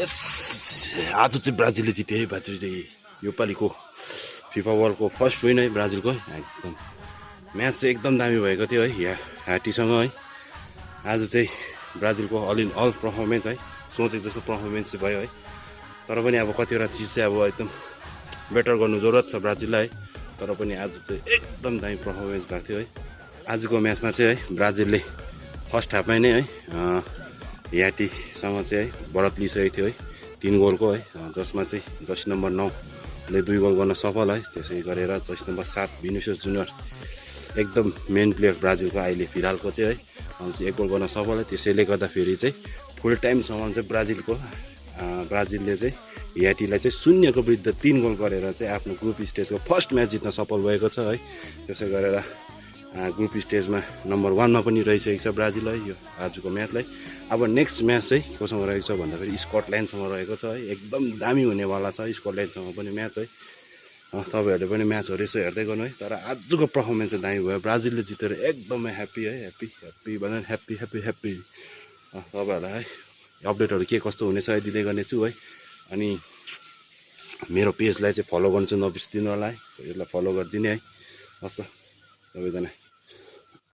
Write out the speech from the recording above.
यस आज चाहिँ ब्राजिलले जित्यो है। ब्राजिल चाहिँ योपालिको फिफा वर्ल्डको फर्स्ट विन है ब्राजिलको। एकदम म्याच चाहिँ एकदम दामी भएको थियो है ह्याटीसँग है। आज चाहिँ ब्राजिलको अल इन अल पर्फर्मेन्स है, सोचेको जस्तो पर्फर्मेन्स चाहिँ भयो है। तर पनि अब कतिवटा चिज चाहिँ अब एकदम बेटर गर्नु जरुरत छ ब्राजिललाई है। तर पनि आज चाहिँ एकदम दामी पर्फर्मेन्स भएको थियो है। आजको म्याचमा चाहिँ है ब्राजिलले फर्स्ट हाफमै नै है ह्याटीसँग चाहिँ है बढत लिइसकेको थियो है 3 गोलको है। जसमा चाहिँ जर्सी नम्बर 9ले 2 गोल गर्न सफल है। त्यसै गरेर जर्सी नम्बर 7 भिनिसियस जुनियर एकदम मेन प्लेयर ब्राजिलको अहिले फिलहालको चाहिँ है 1 गोल गर्न सफल है। त्यसैले गर्दाखेरि चाहिँ फुल टाइमसम्म चाहिँ ब्राजिलले चाहिँ ह्याटीलाई चाहिँ 0को विरुद्ध 3 गोल गरेर चाहिँ आफ्नो ग्रुप स्टेजको फर्स्ट म्याच जित्न सफल भएको छ है। त्यसै गरेर ग्रुप स्टेजमा नम्बर 1 मा पनि रहिसकेको छ ब्राजिल है यो आजको म्याचलाई। अब नेक्स्ट म्याच चाहिँ कोसँग रहेको छ भन्दाखेरि स्कटल्यान्डसँग रहेको छ है। एकदम दामी हुनेवाला छ स्कटल्यान्डसँग पनि म्याच है। तपाईहरुले पनि म्याचहरु यसो हेर्दै गर्नु है। तर आजको पर्फर्मेन्स चाहिँ दामी भयो, ब्राजिलले जितेर एकदमै ह्याप्पी है। ह्याप्पी भन्दा ह्याप्पी तपाईहरुलाई है अपडेटहरु के कस्तो हुनेछ दिँदै गर्नेछु है। अनि मेरो पेजलाई चाहिँ फलो गर्नु चाहिँ नबिर्सिदिनु होला है। यसलाई फलो गरिदिने है। हस् त सबैजना।